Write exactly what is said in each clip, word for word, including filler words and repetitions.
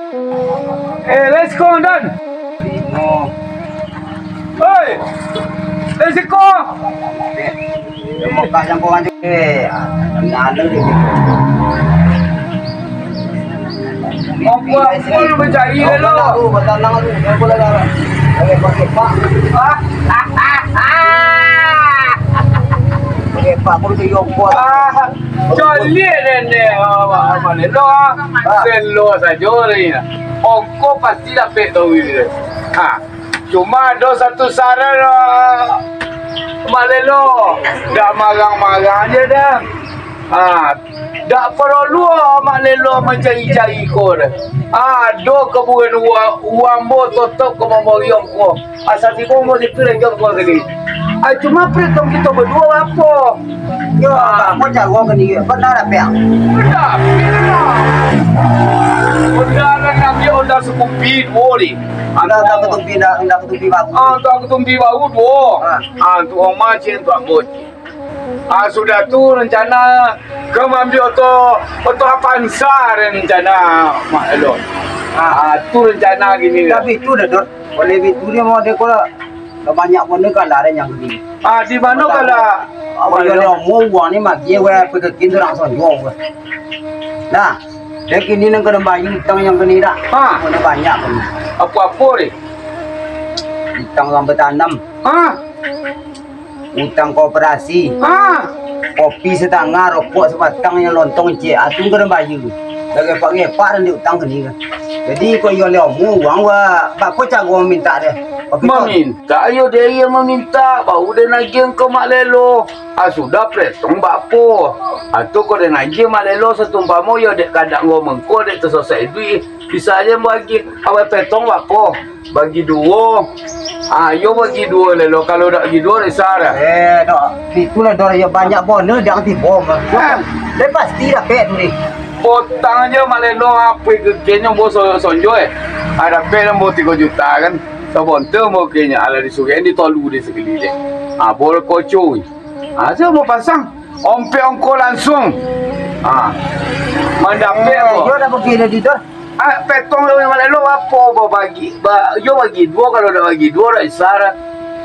Eh, let's go, Dan. Oi, let's go. Dia buka jangkauan tu. Eh, ada dia. Apa, apa lu mencari dia lo? Batanang lu, jangan bola darah. Oke, pakai pak. Pakai pak, aku tu jongkok. Ah, coliak nenek, ah, Mak Lelo, ah. Lelo sajo ni. Ongko pasti dapek tahu dia. Ha. Cuma ado satu saran, ah, Mak Lelo, dak marang-marang je dah. Ha, dak paralu, ah, Mak Lelo mancari-cari ko dah. Ah, ado kaburuan uang, uang bo totop ka mambari ongko. Asa tibo umua situ lagi kuah tadi. Ah, cuma perhitung kito baduo apo? Yo, ah, baa caro ko ni? Bana dapek? Bana dapek lah. Honda lah ngambil Honda Scoopy duo ni. Honda, Honda Ketumpi, Honda, Honda Ketumpi baru. Ah, Honda Ketumpi baru duo. Ah. Ah, tu Oma cin, tu ambo cin. Ah, sudah tu rencana ka maambiak oto, oto Avanza rencana, Mak Elok. Ah, ah, tu rencana kini. Tapi tu dah, Dot. Oleh itu dia mau dia ko lah. Lah banyak pun ni kalah deh yang beli. Ah, di mano kalah? Awak yo lomo uang ni magi weh, pekekin tu langsung jual weh. Nah, dia kini nang kena bayar utang yang kena dah. Ha. Kena banyak pun. Apa-apa deh? Utang orang bertanam. Ha. Utang koperasi. Ha. Kopi setangah, rokok sebatang, yang lontong ciek. Ah, tu kena bayar. Dah gepak-gepak dan di utang kena kan. Jadi, kok iyo lomo uang, wah, bapa caro minta deh? Maminta. Tak iyo dek iyo maminta, baru den agiah ko Mak Lelo. Ah, sudah petong bak apo? Ah, tu ko den agiah Mak Lelo satumpamo iyo dek kadak ngomong ko dek tasosai duit. Bisa aja ambo agiah. Awak petong bak apo? Bagi duo. Ah, iyo bagi duo Lelo. Kalau dak bagi duo, desa dah. Eh, dak. Itulah dah, iyo banyak bono dak tibo mah. Ah. Dia pasti dapek tu ni. Potang aja Mak Lelo, apo gegenyo bo so-, sonjo eh. Ah, dapek ambo tigo juta kan. Sabonta mukanya, alah disuruah di tolu di sakali deh. Ah, bol kocoi. Ah, saya mau pasang. Ompek ongko langsung. Ah. Mandapek ko. Yo dah bagi tadi tu. Ah, petong lo Mak Lelo apo babagi? Ba, yo bagi duo, kalau dah bagi duo dah isar.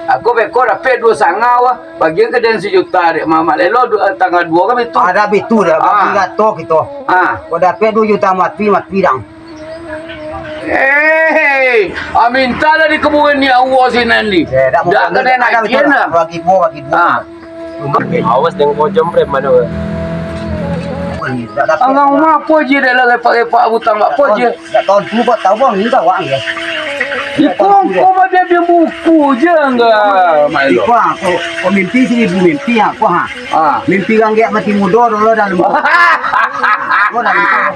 Aku beko dapek duo sanga wah. Bagian ke den sejuta dek Mak Lelo du-, tanggal duo kan itu. Ada bitu dah, bagi rato kito. Ah. Kau dapek duo juta mati, mati dang. Eh, ah, mintalah di kuburan ni Allah sinan ni. Eh, dak kena nak kian lah. Bagi dua, bagi dua. Ah. Awas dengan kau jemprem mana. Oi, dak dapat. Angah rumah apa je dah lah repak-repak butang apa je. Dak tahu tu kau tahu bang, ni kawan ya. Iko kau babi-babi buku je enggak. Iko aku, kau mimpi seribu mimpi aku ha. Ah. Mimpi orang giak mati mudo dulu dah lembut. Kau dah lembut.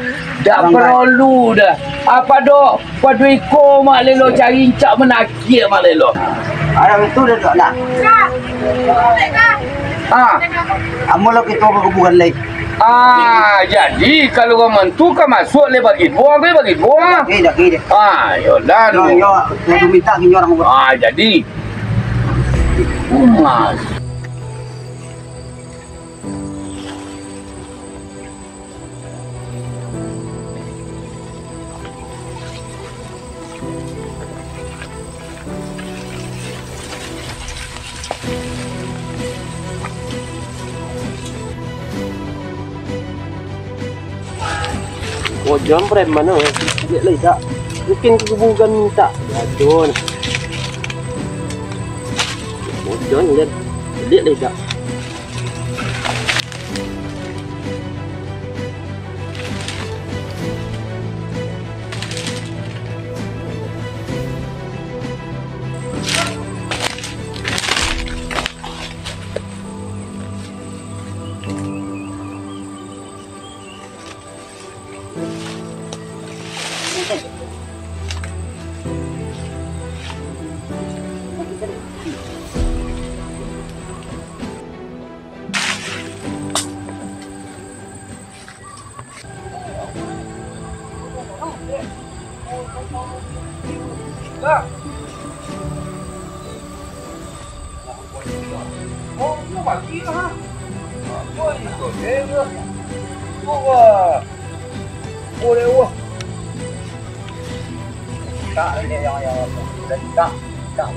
Dak perlu dah. Apa dok? Pado iko Mak Lelo cari incak manakik Mak Lelo. Alah itu dah dok lah. Ah. Amun lo kito ka kuburan lai. Ah, jadi kalau urang mantu ka masuak lai bagi duo, bagi duo ah. Oke, dah, oke, dah. Ah, yo dah. Yo, yo, saya minta kini orang. Ah, jadi. Mas. Kojam preman tu, liek lah dak. Mungkin kuburan minta. Aduh. Kojam liek, liek lah dak. Tak, ini yang, yang, yang, tak, tak.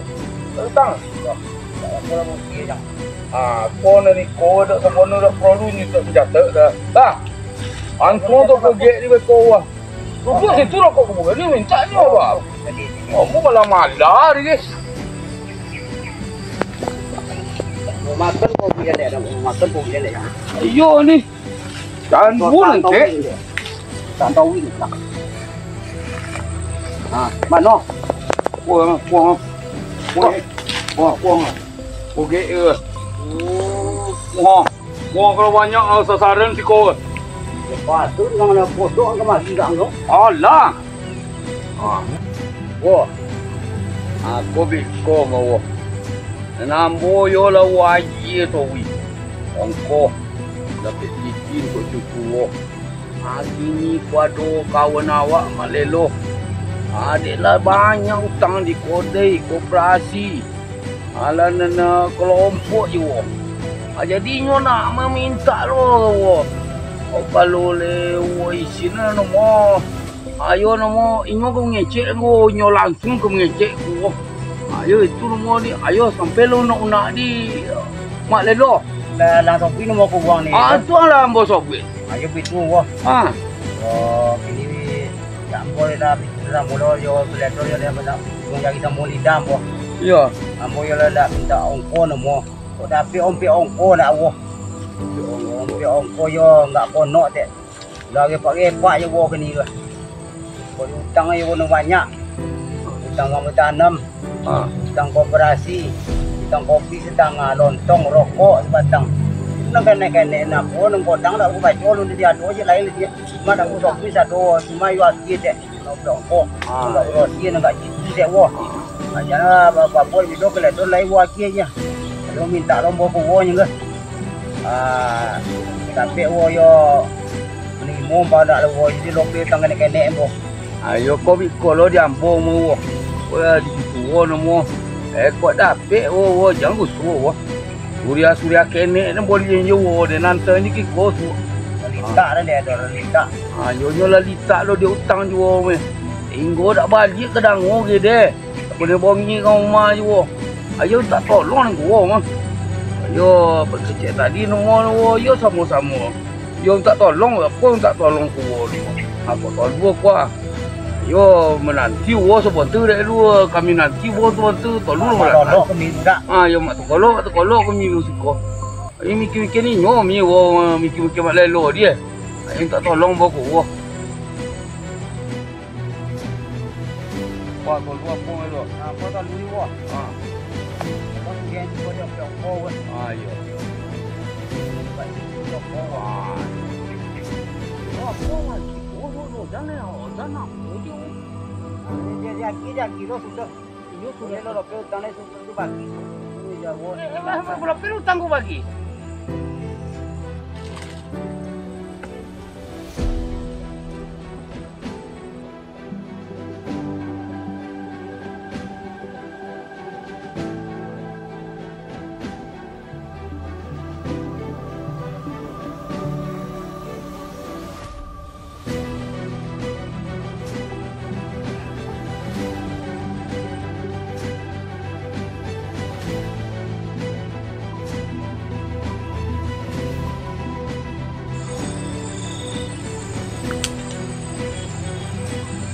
Utang. Tak, tak, tak, tak, tak. Ah, ko nan iko dak sabono dak paralu nyo tak mancatat dah. Dah. Angko tu kagek di beko wah. Duduak situ rokok ko bukan ni minta nyo, bah. Kamu malah-malah, guys. Makan ko bukan dek, makan ko bukan dek. Iyo ni. Jangan bunuh, Tek. Tak tahu ini. Ha, mano? Kuang, kuang. Kuang, kuang, kuang. Oke, eh. Wah, wah, kalau banyak, ah, sasaran siko. Lepas tu, dengan mana kodok kemari, kan, tu? Alah. Ah. Wah. Aku biko mau. Nan ambo yo lah wajib tu, wi. Ongkoh. Dapek izin kok cukuik, wah. Kini ko ado kawan awak, Mak Lelo. Ah, dek lah banyak utang di kodai, koperasi. Alah, nan, ah, kalompok juo. Ah, jadi inyo nak mamintak lo, wo. Oh, kalau le, wo, isin lah namo. Ayo namo, inyo ka mangecek ko, inyo langsung ka mangecek ko. Ayo, itu namo ni, ayo sampai lo unak-unak di Mak Lelo. Lah, lah, sopi namo ko guang ni, Ah, kan? Tu lah ambo sopi. Ayo, pitu, wo. Ah. Oh, kini, ya, ambo lah, pitu lah, mulo, yo, keliatan, yo, lah, banyak, cuma jadi samo lidah, ambo. Iyo. Ambo, yo, lah, nak minta ongko, namo. Kok dapek ompek ongko nak, wah. Ompek ongko yo nggak konok, tek. Lah repak-repak je wah kini ko. Kok utang je kono banyak. Utang urang batanam. Ha. Utang koperasi. Utang kopi satangah, lontong, rokok sabatang. Nan kenek-kenek nak ko, nan kodang dak baco, alun di ado je lain dia. Cuma nak ko kopi sado, cuma yo akie, tek. Nak ongko. Ah. Nak urusi nak citi dek wo. Ah, janlah apa-apa, video kalian tu lai wo akie je. Kalau minta lombo ko wo nyo ke. Ah, sampai wo yo ni mo ba nak wo jadi lombo tang kenek-kenek mo. Ayo ko biko lo di ambo mo wo. Ko di tuo no mo. Eh, kok dapek wo, wo, jangan gusuo wo. Suria-suria kenek nan buliah inyo wo, dek nan tanyo kiko tu. Litak dah dek, ado litak. Ha, yo nyo lah litak lo dek utang juo meh. Inggo dak baliak ka dango ge deh. Apo ni bongi ka rumah juo. Ayo tak tolong nan kuo mah. Ayo, bakecek tadi namo wo, yo samo-samo. Yo mintak tolong, apo mintak tolong kuo ni. Apo tolong kuo? Yo, mananti wo sabantu dek lu, kami nanti wo sabantu, tolong Mak lah. Tolong kami minta. Ah, yo mak takolok, mak takolok kami siko. Ayo mikir-mikir ni, nyo mi wo mikir-mikir mak lelo dia. Ayo mintak tolong bawa kuo. Wah, kalau apo lo? Apo tadi ni, wah? Ah. Kan dia ni pada pokok, wah. Ah, iyo. Pada pokok, wah. Oh, apo lagi? Oh, oh, oh, jangan, oh, jangan, oh, dia. Ah, dia, dia, dia, dia, dia, sudah. Iyo, sudah. Dia lo, lo, ke utang dia sudah tu bagi. Ini jauh. Eh, eh, eh, berapa utang ku bagi?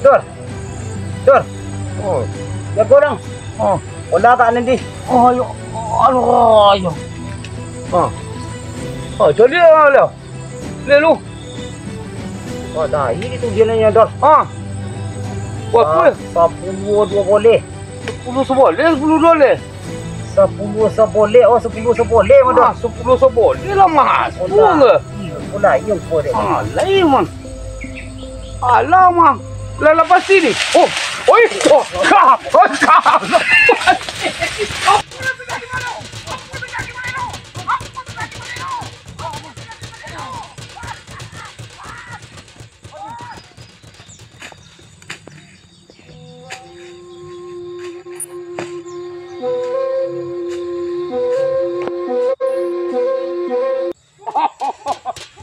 Dor. Dor. Oh. Jago dong. Oh. Bola kat nanti. Oh, ayo. Aduh, ayo. Ha. Oh, jadi lah. Leh lu. Oh, dah, ini tu dia nanya dah. Ha. Buat apa? Ah, sepuluh dua boleh. Sepuluh seboleh, sepuluh dua leh. Sepuluh seboleh, oh, sepuluh seboleh mah dah. Ah, sepuluh seboleh lah, Mas. Oh, lah. Iya, oh, lah, iya, boleh. Ah, lain, Mas. Alah, Mas. Lah, lah pasti ni. Oh, oi, oh, kah, oh, kah.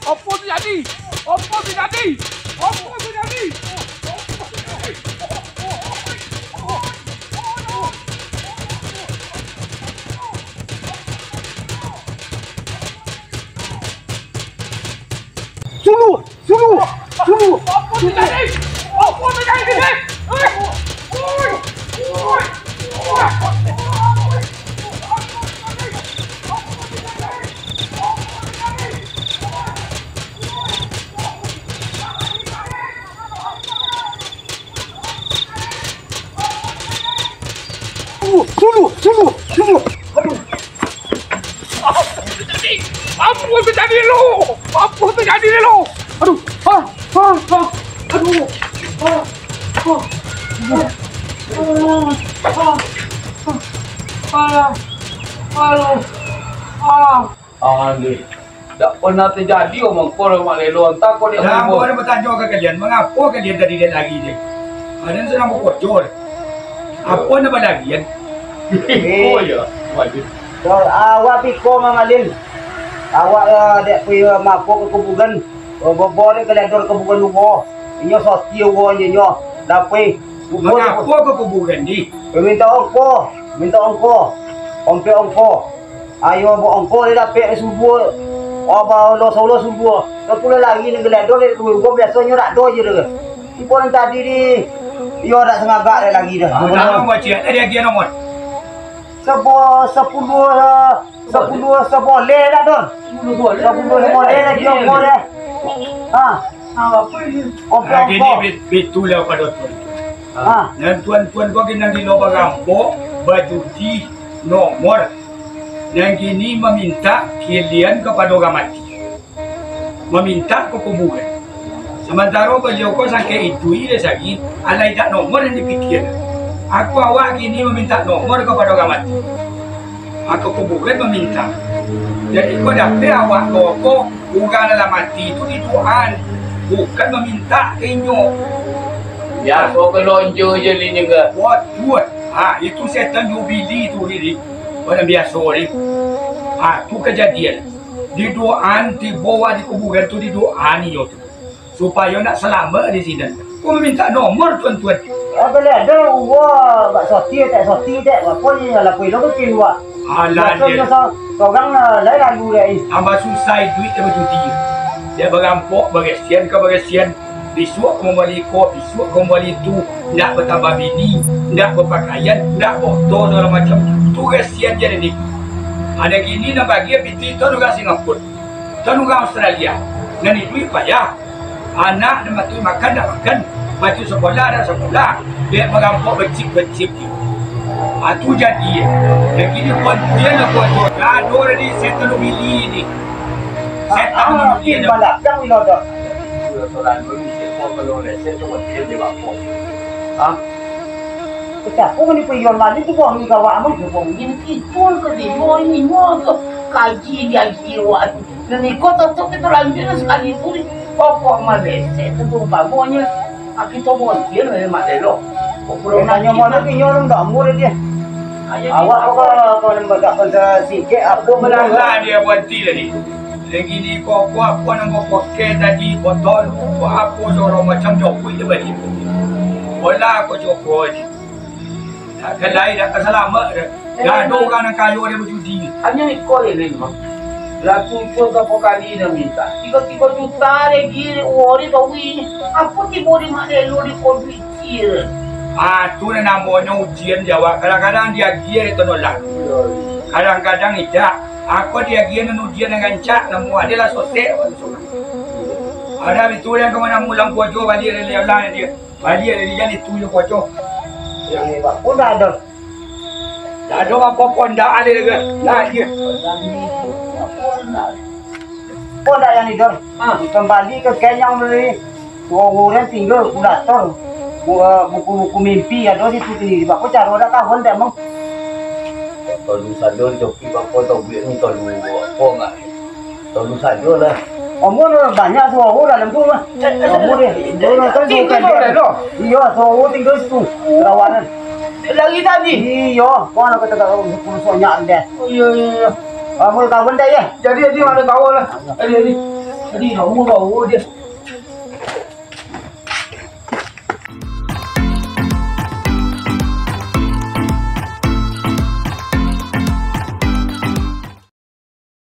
Apo tu jadi? Apo tu jadi? Apo tu jadi? Apo tu jadi? Suluh, suluh, suluh. Aduh. Apo tajadi lo? Apo tajadi lo? Aduh. Ah, ah, ah. Aduh. Ah, ah. Ah, ah. Ah, ah. Ah, ah. Ah, ah. Ah, Andri, dak pernah tajadi omong ko, Mak Lelo, antah ko dek Dah, ambo. Ambo nak batanyo ka kalian, mangapo kalian tadi dek lari tu? Kalian sadang bakoco deh. Apo nan balarian? Oh, ya. Waduh. Awak piko mamalin. Awak, eh, dek pi, eh, mako ka kuburan. Eh, bobo dek ka lador kuburan duo. Inyo soti uwo inyo, inyo. Dapek. Mangapo ka kuburan di? Minta ongko, minta ongko. Ompek ongko. Ayo, ambo ongko dek dapek subuah. Oh, ba-, lo solo subuah. Lah pulo lari nan geledo dek duo, biasonyo dak ado je dek. Ibo nan tadi di, iyo dak sangagak dek lari dah. Ah, dah, ambo ciek, tadi agiah nomor. Sabo-, sapuluah, sapuluah saboleh dak, Don? Sapuluah saboleh. Sapuluah saboleh lagi ongko deh. Ha. Apo ini? Ompek ongko. Lagi ni bet-, betul lah pado tuan. Ha. Nan tuan-tuan ko kini gilo barampok, bajudi, nomor. Nan kini mamintak kilian kapado urang mati. Mamintak ka kuburan. Samantaro baliau ko sangkek itu, iyo sagi, alai dak nomor nan dipikia. Aku awak kini mamintak nomor kapado urang mati. Ka kuburan mamintak. Jadi ko dapek awak ko, ko urang nan lah mati tu didoaan, bukan mamintak ka inyo. Biaso ka lonjo je li ningga. Waduh. Ha, itu setan jubili tu diri. Barang biaso ni. Ha, tu kajadian. Didoaan tibo di kuburan tu, didoaan inyo tu. Supayo nak salamaik di sinan. Ko mamintak nomor tuan-tuan. Ah, baleh ado uwo bak soti tak soti tak, apo ni lah pun lo kecil wak. Alah, Biaso dia. Biaso sorang, ah, lai lalu dek, eh. Tambah susah iduik dek bajudi. Dek barampok, bagesian ka bagesian. Bisuak ka mambali ko, bisuak ka mambali tu. Ndak batambah bini, ndak bapakaian, ndak boto, sagalo macam. Tu gesian je ni. Ado kini nan bagian pitih tu urang Singapura. Tanu urang Australia, nan iduik payah. Anak nan matuik makan dak makan, matuik sakolah dak sakolah, dek marampok bacip-bacip tu. Ha, tu jadi. Nan kini kuantuian lah kuantuian. Dah ado tadi setan bili ni. Setan bili dah. Balakang ni lah dah. Ha? Kecako ni payon mani tu buang ni kawak amun. Buang ni kicul ke dia, ini nyo tu. Kaji dia, kaji awak tu. Nan iko tutup itu lanjut sakali tu, pokok maleset tu umpamonyo. Ah, kito montir dari Mak Lelo. Kok pulo Nanyo nanti mano tu inyo urang dak murah dia. Ayo, Awak kok kalau kalau dak pasal sikit apa Benar lah dia buat ti tadi. Lagi ni kok, kok apa nan kau pakai tadi, botol, kok apa segala macam jauh dia balik. Bola kau cukup ni. Dak ka lai, dak ka salamaik dah. Dah ado urang nan kayo dek bajudi. Hanyo iko je, Lin, mah. Lah tujuah ka apo kali nan minta. Tigo-tigo juta lagi, uwo di bawi. Apo tibo di Mak Lelo di ko duit kecil? Ah, tu nan namonyo ujian jawab. Kadang-kadang diagiah dek tolak. Kadang-kadang indak. Ako diagiah nan ujian nan rancak, namo adalah sosek. Ada bitu yang kemana mulang kuajo balik dari orang dia. Baliak dari jan itu jo kocok. Yang hebat pun dah ada. Dah ada apa pun dah ada lagi. Dah dia. Pun dah yang ni, Don. Ha. Kembali ke kenyang beli. Orang tinggal kulator. Buku-buku mimpi ada situ sendiri. Bako cara dah tahu dah mah. Tolu sadon joki bako tau bulik ni tolu. Apa enggak? Tolu sajo lah. Amun banyak suaro dalam tu mah. Amun deh, dia nonton Itu bukan tu dia. Dah tu. Iyo, suaro tinggal situ. Lawanan. Lagi tadi. Iyo, kau nak kata kau sepuluh sonyak deh. Oh, iya, iya, iya. Amun kawan dah ya. Jadi, jadi ada kawan lah. Jadi, jadi. Jadi, kamu bawa dia.